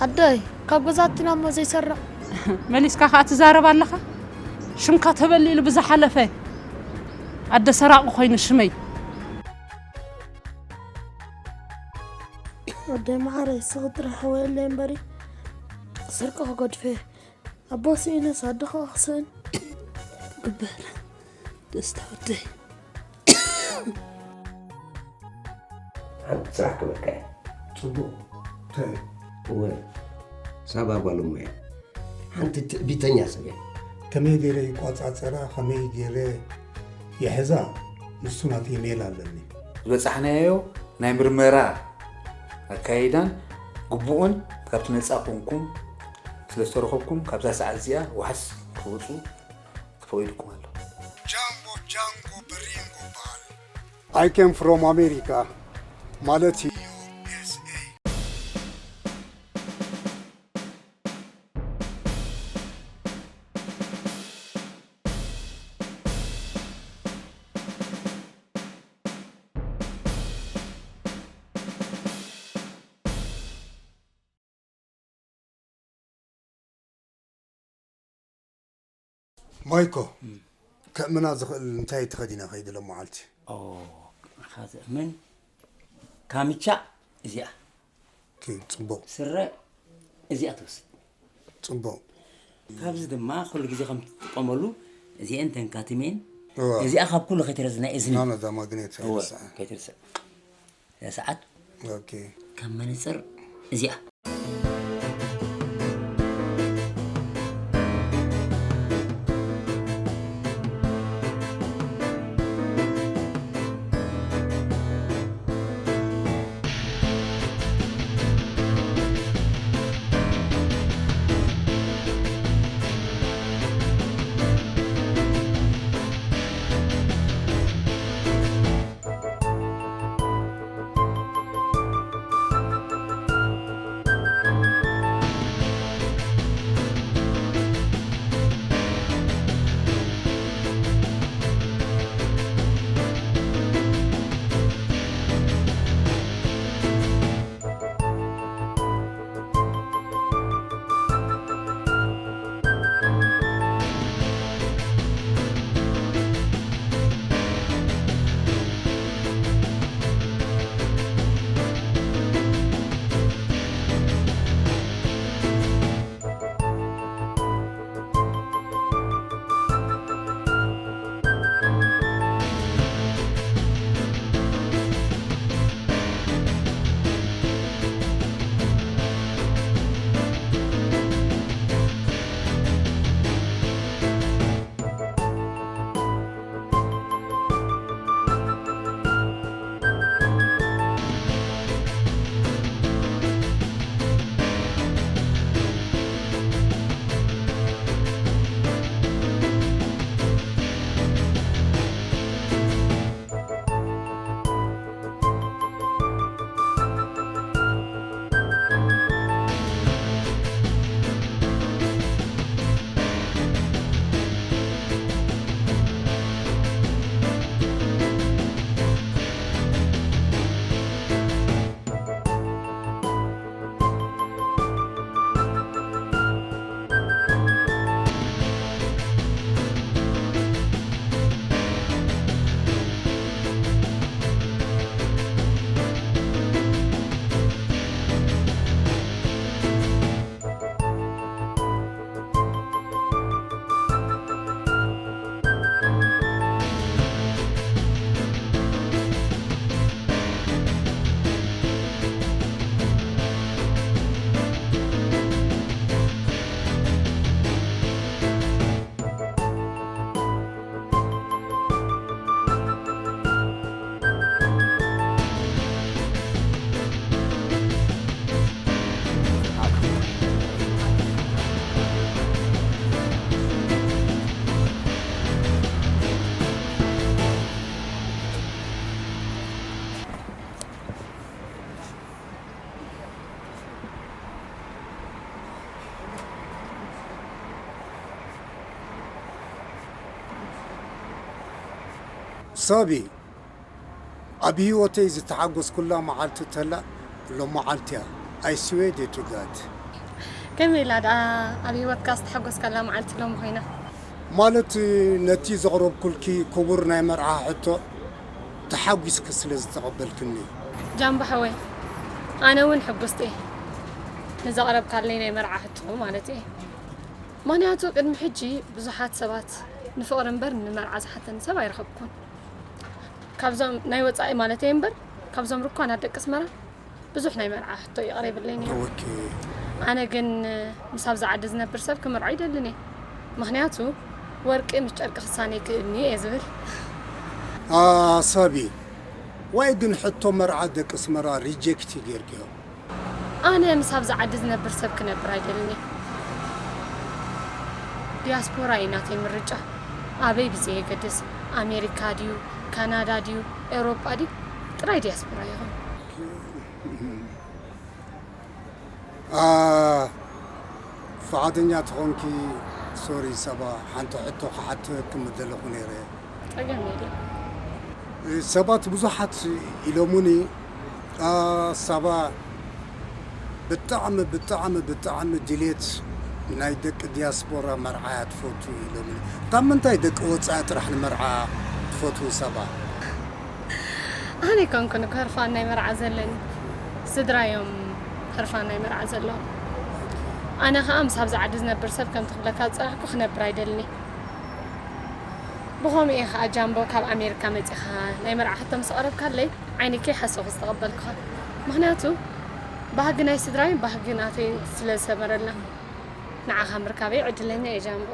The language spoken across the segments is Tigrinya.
ኣደይ፣ ካብ ገዛትና እሞ ዘይሰርቕ። መሊስካ ከኣ ትዛረብ ኣለኻ? ሽምካ ተበሊሉ ብዝሓለፈ ኣደ ሰራቒ ኮይኑ ሽመይ። ኣደይ መዓረይ፣ ስቕ ጥራሕ ሕወየለይ እምበሪ፣ ስርቂ ክገድፈ። ኣቦ ስኢነስ ኣደ ከኣ ክስእን። ግበር፣ ደስታ ወደይ። ሓንቲ ስራሕ ክበካ እየ። ጽቡቕ። እንታይ? እወ፣ ሳባ ጓል እሞ እያ። ሓንቲ ትዕቢተኛ ሰብ እያ። ከመይ ገይረ ይቆጻጸራ፣ ከመይ ገይረ ይሕዛ፣ ንሱ ናተይ ሜላ ኣለኒ። ዝበጻሕናዮ ናይ ምርመራ ኣካይዳን ግቡእን ካብቲ ነጻ ኮንኩም ስለ ዝተረኸብኩም፣ ካብዛ ሰዓት እዚኣ ዋሕስ ክትወጹ ተፈቒዱኩም ኣሎ። ጃንጎ ጃንጎ ብሪንጎ በሃል። I came from America ማለት እዩ። ዩ ኤስ ኤ። ማይኮ፣ እም። ከእምና ዝኽእል እንታይ ተኸዲና ከይደ ሎም መዓልቲ? ኦ፣ ኻዚ ምን ካምቻ እዚኣ። ኦኬ፣ ጽቡቕ። ስረ እዚኣ ትወስድ። ጽቡቕ። ካብዚ ድማ ኩሉ ግዜ ከም ትጥቀመሉ እዚኤን ተንካቲሜን። እዋ። እዚኣ ካብ ኩሉ ከይትረዝና እዝኒ። ናኖ እዛ ማግኔት እወ፣ ኣይትረስዓ። ከይትረስዕ። እዛ ሰዓት ኦኬ። ከም መነጽር እዚኣ። ሳቢ፣ ኣብ ህይወተይ ዝተሓጎስኩላ መዓልቲ ተላ ሎም መዓልቲ እያ። I swear to God። ከመይ ኢላ ደኣ ኣብ ህይወትካ ዝተሓጎስካላ መዓልቲ ሎሚ ኮይና? ማለት፣ ነቲ ዘቕረብኩልኪ ክቡር ናይ መርዓ ሕቶ ተሓጒስኪ ስለ ዝተቐበልክኒ። ጃምቦ ሓወይ፣ ኣነ እውን ሕጉስቲ እየ፣ ንዘቕረብካለይ ናይ መርዓ ሕቶ ማለት እየ። ምኽንያቱ ቅድሚ ሕጂ ብዙሓት ሰባት ንፍቕሪ እምበር ንመርዓ ዝሓተኒ ሰብ ኣይረኸብኩን። ካብዞም ናይ ወጻኢ ማለት እየ እምበር፣ ካብዞም ርኳናት ደቂ ኣስመራ ብዙሕ ናይ መርዓ ሕቶ እዩ ቀሪብለይ ነይሩ። ኦኬ። ኣነ ግን ምስ ኣብዚ ዓዲ ዝነብር ሰብ ክምርዖ ይደልን እየ። ምኽንያቱ ወርቂ ምስ ጨርቂ ክሳነ ይክእልኒ እየ ዝብል። ኣሳቢ፣ ዋይ ግን ሕቶ መርዓ ደቂ ኣስመራ ሪጀክት ጌርክዮ። ኣነ ምስ ኣብዚ ዓዲ ዝነብር ሰብ ክነብር ኣይደልን እየ። ዲያስፖራ እዩ ናተይ ምርጫ። ኣበይ ብዘየገድስ፣ ኣሜሪካ ድዩ፣ ካናዳ ድዩ፣ ኤውሮጳ ድዩ፣ ጥራይ ዲያስፖራ ይኹን። አ፣ ፍቓደኛ ተኾንኪ፣ ሶሪ ሰባ፣ ሓንቲ ሕቶ ክሓተኪ ምደለኹ ነይረ። ጸገም የለን። ሰባት ብዙሓት ኢሎሙኒ፣ አ፣ ሳባ ብጣዕሚ፣ ብጣዕሚ፣ ብጣዕሚ ድሌት ናይ ደቂ ዲያስፖራ መርዓ እያ ትፈቱ ኢሎሙኒ። ካብ ምንታይ ደቂ ወጻኢ ጥራሕ ንመርዓ ትፈትዉ ሳባ? ኣነ ኣይኮንኩን እኮ ህርፋን ናይ መርዓ ዘለኒ፣ ስድራ እዮም ህርፋን ናይ መርዓ ዘለዎም። ኣነ ኸኣ ምስ ኣብዚ ዓዲ ዝነብር ሰብ ከምቲ ክብለካ ዝጸናሕኩ ክነብር ኣይደልኒ። ብኸምኡ እየ ኸኣ ጃምቦ ካብ ኣሜሪካ መጺኻ ናይ መርዓ ሕቶ ምስ ኣቕረብካለይ ዓይኒ ከይሓሰኹ ዝተቐበልኩኻ። ምኽንያቱ ባህጊ ናይ ስድራይ ባህጊ ናተይ ስለ ዝሰመረልና። ንዓኻ ምርካበይ ዕድለኛ እየ ጃምቦ።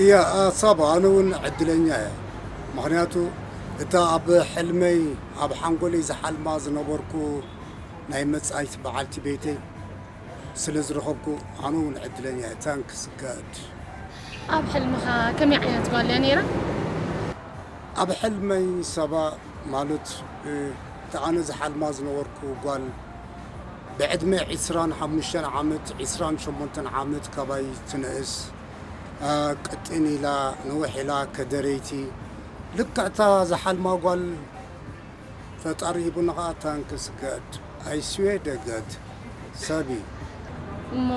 እያ፣ አ፣ ሳባ፣ ኣነ እውን ዕድለኛ እየ። ምኽንያቱ እታ ኣብ ሕልመይ፣ ኣብ ሓንጎለይ ዝሓልማ ዝነበርኩ ናይ መጻኢት በዓልቲ ቤተይ ስለ ዝረኸብኩ፣ ኣነ እውን ዕድለኛ እየ። ታንክስ ጋድ። ኣብ ሕልምኻ ከመይ ዓይነት ጓል እያ ነይራ? ኣብ ሕልመይ ሳባ ማለት፣ እ፣ እታ ኣነ ዝሓልማ ዝነበርኩ ጓል ብዕድመ ዒስራን ሓሙሽተን ዓመት፣ ዒስራን ሸሞንተን ዓመት ካባይ ትንእስ፣ እ፣ ቅጥን ኢላ፣ ንውሕ ኢላ፣ ከደረይቲ፣ ልክዕ እታ ዝሓልማ ጓል ፈጣሪ ሂቡና ኸዓ ታንክስ ጋድ። ኣይ ስዌር ደ ጋድ። ሳቢ። እሞ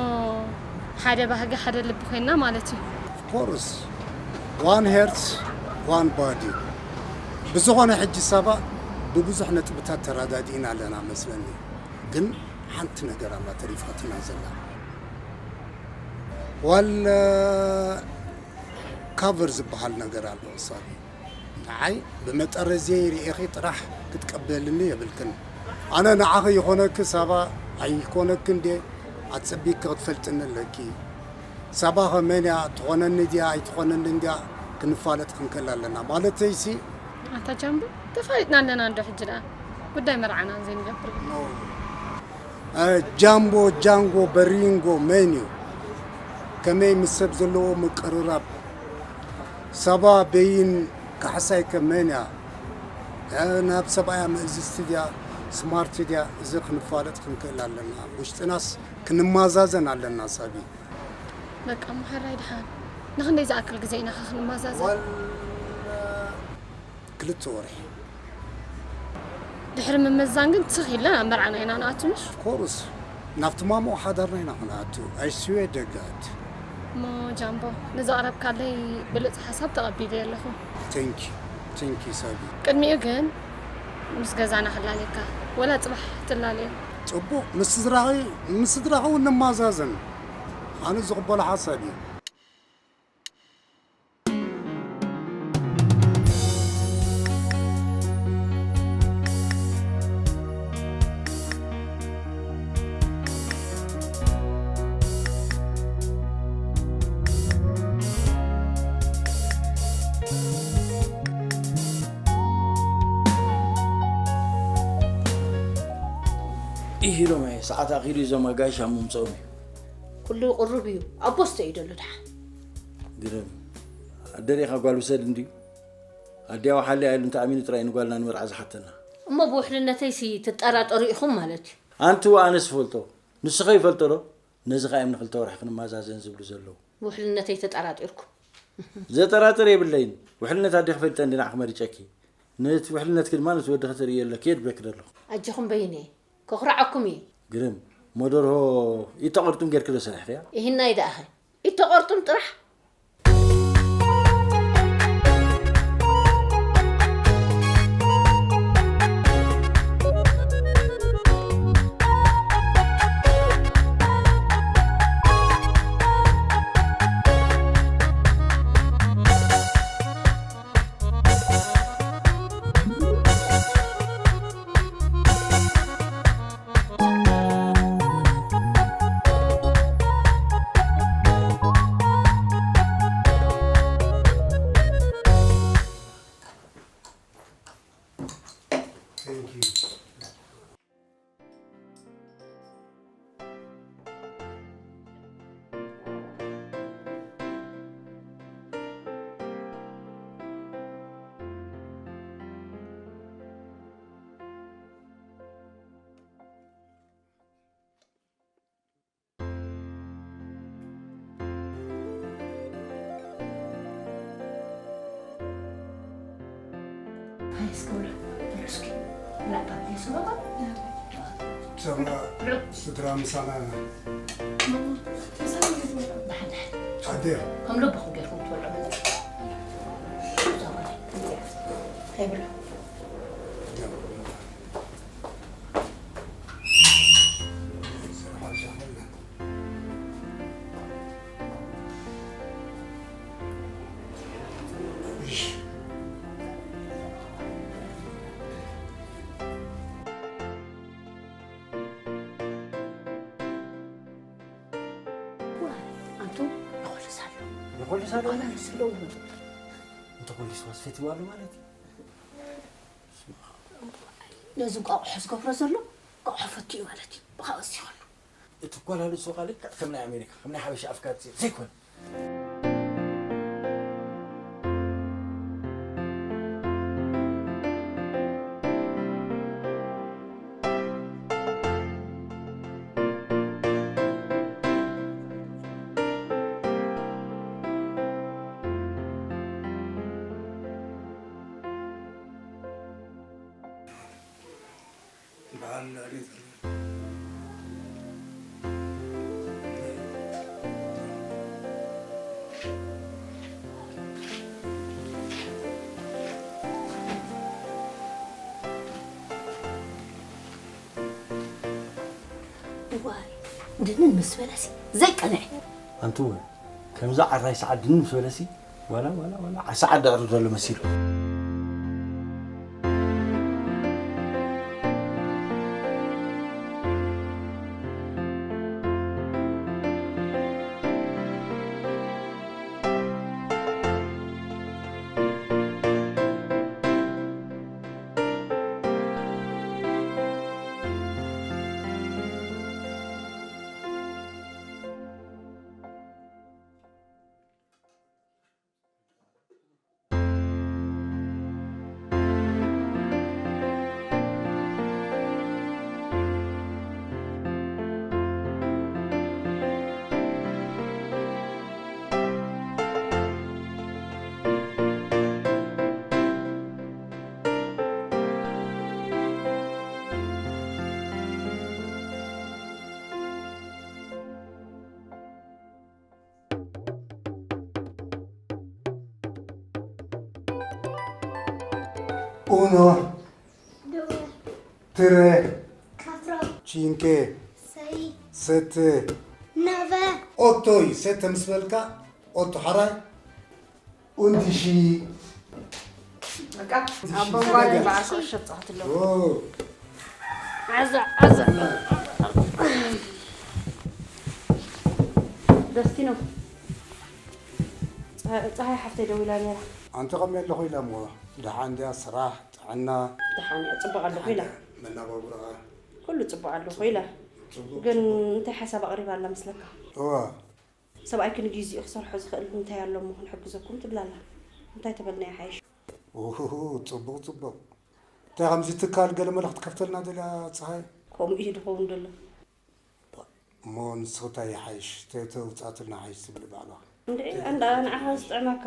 ሓደ ባህጊ ሓደ ልቢ ኮይንና ማለት እዩ። ኦፍኮርስ። ዋን ሄርት ዋን ባዲ። ብዝኾነ ሕጂ ሳባ ብብዙሕ ነጥብታት ተረዳዲእና ኣለና መስለኒ። ግን ሓንቲ ነገር ኣላ ተሪፋትና ዘላ። ዋላ ካቨር ዝበሃል ነገር ኣሎ ሳቢ። ንዓይ ብመጠረዝየይ ርኢኺ ጥራሕ ክትቀበልኒ የብልክን። ኣነ ንዓኺ ይኾነኪ ሳባ ኣይኮነክን ድየ ኣጸቢቅኪ ክትፈልጥኒ ኣለኪ። ሳባ ኸ መን እያ? ትኾነኒ ድያ ኣይትኾነንን ድያ ክንፋለጥ ክንክእል ኣለና። ማለተይሲ ኣታ ጃምቦ፣ ተፋሊጥና ኣለና እንዶ ሕጂ ደኣ። ጉዳይ መርዓና ዘይንገብር። ኖ። እ፣ ጃምቦ፣ ጃንጎ፣ በሪንጎ መን እዩ? ከመይ ምስ ሰብ ዘለዎ ምቅርራብ? ሳባ በይን ካሕሳይ ከ መን እያ? እ፣ ናብ ሰብኣያ ምእዝዝቲ ድያ? ስማርት ድያ? እዚ ክንፋለጥ ክንክእል ኣለና። ውሽጥናስ ክንማዛዘን ኣለና ሳቢ። በቃ እሞ ሕራይ ደሓን። ንኽንደይ ዝኣክል ግዜ ኢና ኸ ክንመዛዘን? ዋላ ክልተ ወርሒ። ድሕሪ ምምዛን ግን ትኽ ኢልና ናብ መርዓና ኢና ንኣቱ ምሽ? ኦፍኮርስ። ናብቲ ማሙቕ ሓዳርና ኢና ክንኣቱ። ኣይ ስዌር ደ ጋድ። እሞ ጃምቦ፣ ንዘቕረብካለይ ብሉጽ ሓሳብ ተቐቢለዮ ኣለኹ። ቴንኪ። ቴንኪ ሳቢ። ቅድሚኡ ግን ምስ ገዛና ክላለየካ፣ ወላ ጽባሕ ትላለዮ። ጽቡቕ፣ ምስ ስድራኺ፣ ምስ ስድራኺ እውን ንመዛዘን። ኣነ ዝቕበሎ ሓሳብ እዩ። ኢሂሮም፣ ሰዓት ኣኺሉ፣ እዞም ኣጋይሽ ኣብ ምምጽኦም እዩ። ኩሉ ቅሩብ እዩ። ኣቦ ስተ እዩ ደሎ ደሓን። ግርም። ኣደሪኻ ጓል ውሰድ እንድዩ። ኣዲያው ሓልያ ኢሉ እንተኣሚኑ ጥራይ ንጓልና ንመርዓ ዝሓተና። እሞ ብውሕልነተይሲ ትጠራጠሩ ኢኹም ማለት እዩ? ኣንቲ ወኣነስ ፈልጦ፣ ንስኸ ይፈልጦ ዶ? ነዚ ኸኣ እዮም ንኽልተ ወርሒ ክንመዛዘን ዝብሉ ዘለዉ። ብውሕልነተይ ተጠራጢርኩም? ዘጠራጥር የብለይን። ውሕልነት ኣዴኺ ፈልጠ እንዲ ንዓኺ መሪጨኪ። ነቲ ውሕልነትኪ ድማ ነቲ ወድኺ ትርእዮ ኣለኪ እየ ድብለኪ ዘለኹ። ኣጆኹም በይነ፣ ከኹርዓኩም እየ። ግርም፣ መደርሆ ኢድ ተቐርጡም ጌርኪ ዶ ሰሪሕኽያ? ይህናይ ደኣኸ ኢድ ተቐርጡም ጥራሕ። Thank you. ሃይ እስከ ብሎ፣ ብሎ እስኪ። ብላ፣ ባባ፣ የሱ ባባ። ሰብኣ ስድራ ምሳና ኢና። ኣዴ። ከም ልብኹም ጌርኩም ትበልዑ። ሃይ ብሎ። ኣንቱ ይኾልስ ኣሎ። ይኾልስ ኣሎ? ይኾልስ ኣለዎ። እንተኾሊስዋስ ፈትዋ ኣሎ ማለት እዩ። ነዚ እንቋቑሖ ዝገብሮ ዘሎ እንቋቑሖ ፈትዩ ማለት እዩ። ብኻኡ ወሲኸሉ። እቲ ጓል ኣንስተይቲ ቃል ልክዕ ከም ናይ ኣሜሪካ፣ ከም ናይ ሓበሻ ኣፍካሪ ዘይኮነ። በዓል ልዕሊ እዋይ፣ ድንን ምስ በለሲ ዘይቀንዐ። ኣንትወ፣ ከምዛ ዓራይ ሰዓት ድንን ምስ በለሲ፣ ዋላ፣ ዋላ፣ ዋላ፣ ዓሳ ዓዲ ኣዕሩ ዘሎ መሲሉ። Uno, due, tre, quattro, cinque, sei, sette, nove, otto, sette ምስ በልካ፣ ኦቶ ሓራይ፣ ኡንድሺ። በቃ፣ ኣብ በንጓሊ በዓል ኩዕሾ ትጻወት ኣለኹ። ኦ። ዓዛ፣ ዓዛ። ደስቲኖ፣ ጸ-፣ ጸሃይ ሓፍተይ ደዊላ ነይራ። ኣንቲ ከመይ ኣለኹ ኢላ እሞ፣ ደሓን ድያ? ስራሕ፣ ጥዕና? ደሓን እያ፣ ጽቡቕ ኣለኹ ኢላ። መናባብሮኣ? ኩሉ ጽቡቕ ኣለኹ ኢላ። ጽቡቕ፣ ግን ጽቡቕ። እንታይ ሓሳብ ኣቕሪባ ኣላ መስለካ? እዋ። ሰብኣይኪ ንጊዜኡ ክሰርሖ ዝኽእል እንታይ ኣሎ እሞ ክንሕግዘኩም ትብል ኣላ። እንታይ ተበልና ይሓይሽ? ኡሁሁ፣ ጽቡቕ፣ ጽቡቕ። እንታይ ከምዚ ትካል ገለ መለ ክትከፍተልና ደልያ ጸሃይ? ከምኡ እዩ ድኸውን ደሎ። እሞ ንስኺ እንታይ ይሓይሽ? ተ-፣ ተውጻእትልና ይሓይሽ ትብሊ ባዕልኻ። እንድዒ፣ እንዳ ንዓኻ ዝጥዕመካ።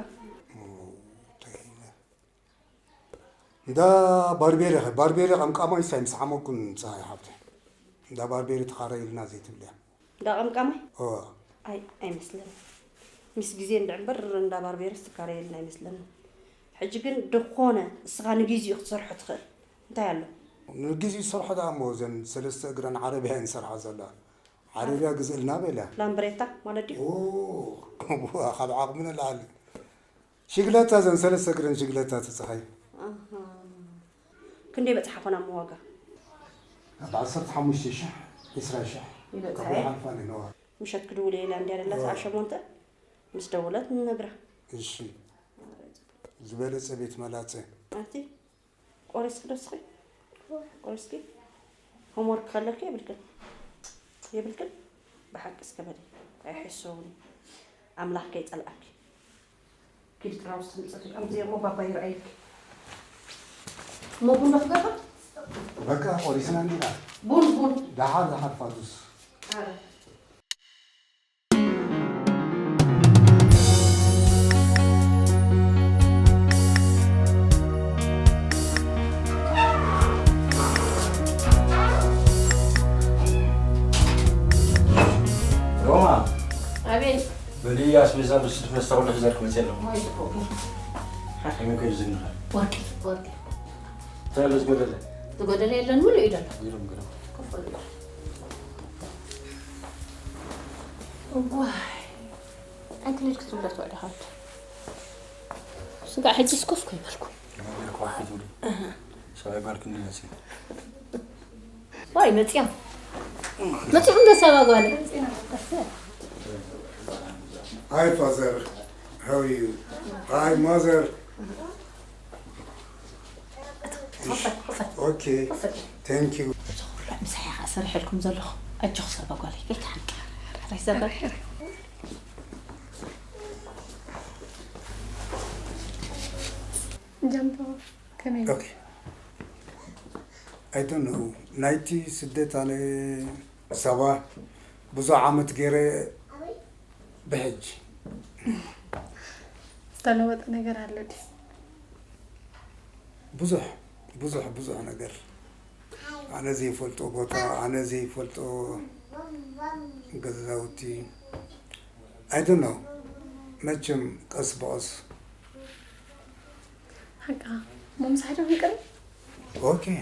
እሞ እንታይ ኢለ? እንዳ ባርቤሬ ኸ? ባርቤሬ ቀምቃማይ ሳይ ምስ ዓመኩን ጸሃይ ሓብተይ። እንዳ ባርቤሪ ትኻረይልና ዘይትብልያ? እንዳ ቀምቃማይ? ኦ ኣይ ኣይመስለኒ። ምስ ግዜ እንድዕምበር እንዳ ባርቤርስ ትካረየልና ኣይመስለኒ። ሕጂ ግን ድኾነ እስኻ ንግዜኡ ክትሰርሖ ትኽእል እንታይ ኣሎ? ንግዜኡ ዝሰርሖ ደኣ እሞ እዘን ሰለስተ እግረን ዓረብያ እየን ዝሰርሓ ዘለዋ። ዓረብያ ግዝእልና በልያ። ላምብሬታ ማለት ድዩ? ኦ ካብ ዓቕሚ ንላዕሊ። ሽግለታ እዘን ሰለስተ እግረን ሽግለታ ትጽኸይ። ክንደይ በጽሓ ኮና እሞ ዋጋ? ኣብ ዓሰርተ ሓሙሽተ ሽሕ ዒስራ ሽሕ ይበጽሓ ካብ እየ። ሓልፋ ነዋ። ምሸት ክድውል እየ ኢላ እንድያ ደላ ሰዓት ሸሞንተ ምስ ደወለት ንነግራ። እሺ ዝበለጸ ቤት መላጸ። ኣቲ ቆሪስኪ ዶ እስኺ? ቆሪስኪ? ሆምወርክ ከለኪ የብልክን የብልክን? ብሓቂ እስከ በሊ ኣይሕሰውኒ። ኣምላኽ ከይጸልኣኪ። ኪዲ ጥራውስ ትምጽእ ከምዚ እሞ ባባ ይርኣየኪ። እሞ ቡን ዶ ክገብር? በቃ ቆሪስና እንዲና። ቡን ቡን። ደሓር ደሓር ፋቱስ። ኣረ። ሮማ ኣቤት። በሊ ኣስቤዛ ብስልፍ መስታ ኩሉ ሒዘልኩ መፅእ ኣለኹ። ሓኪመ ከይዱ ዝግንኻ ወርቂ ወርቂ እንታይ ኣሎ ዝጎደለ? ዝጎደለ የለን፣ ሙሉ እዩ ዘሎ። ግርም ግርም። እዋይ ኣንቲ ነድክ ትብላ ትውዕዳ ሃብት ስጋዕ ሕጂ ስኮፍ ኮይበልኩ። ሰብኣይ ጓልክ እንዲ መፅእ ዋይ መፅዮም መፅኹም ዶ ሰባ ጓል Hi father, how are you? Hi mother. Okay, thank you. ምሳሕ ኢኻ ሰሪሐልኩም ዘለኹ ኣጆኽ ሰባ ጓል ቤት ሓቂ ራይ ዘበር ጃምቦ ከመይ Okay. I don't know. ናይቲ ስደት ኣነ ሰባ ብዙሕ ዓመት ገይረ ብሕጂ ዝተለወጠ ነገር ኣሎ ድዩ? ብዙሕ ብዙሕ ብዙሕ ነገር ኣነ ዘይፈልጦ ቦታ ኣነ ዘይፈልጦ ገዛውቲ I don't know መቸም ቀስ ብቐስ ሓቃ እሞ ምሳሕ ዶ ክንቀርብ Okay.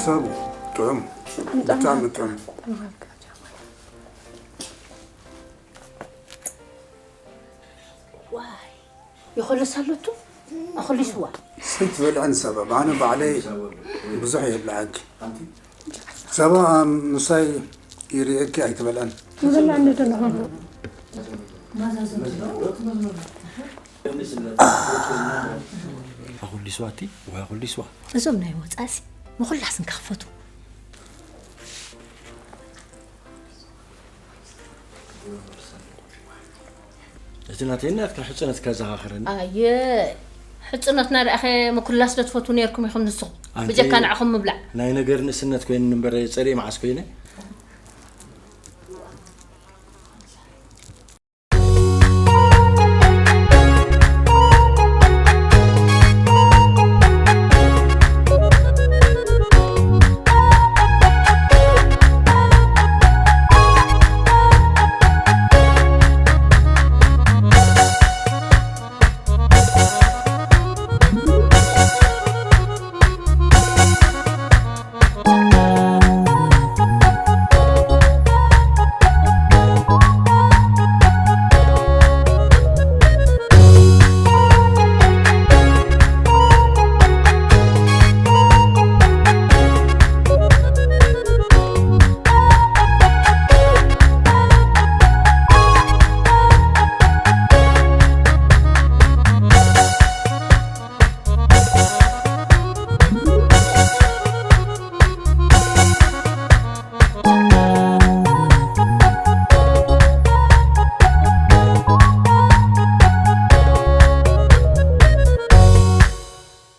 ሰቡ ጥዑም ብጣዕሚ ጥዑም። ዋይ ይኸልስ ኣሎቱ ኣኸሊስዋ ስንት በልዐን ሰበብ ኣነ ባዕለይ ብዙሕ የብልዐኪ ሰባ ምሳይ ይርእየኪ ኣይትበልዐን ምበላ እንደ ዘለኹ ኣኹሊስዋ እቲ ወይ ኣኹሊስዋ እዞም ናይ ወፃእሲ ንኹላስ እንክኽፈቱ እቲ ናተይ ናትካ ሕፅነትካ ዘኻኽረኒ ኣየ ሕፅነትና ደኣኸ ምኩላስ ዶ ትፈትዉ ነርኩም ኢኹም ንስኹም ኣንቲ- ብጀካ ንዕኹም ምብላዕ ናይ ነገር ንእስነት ኮይኑ እምበር ፀሪእ መዓስ ኮይነ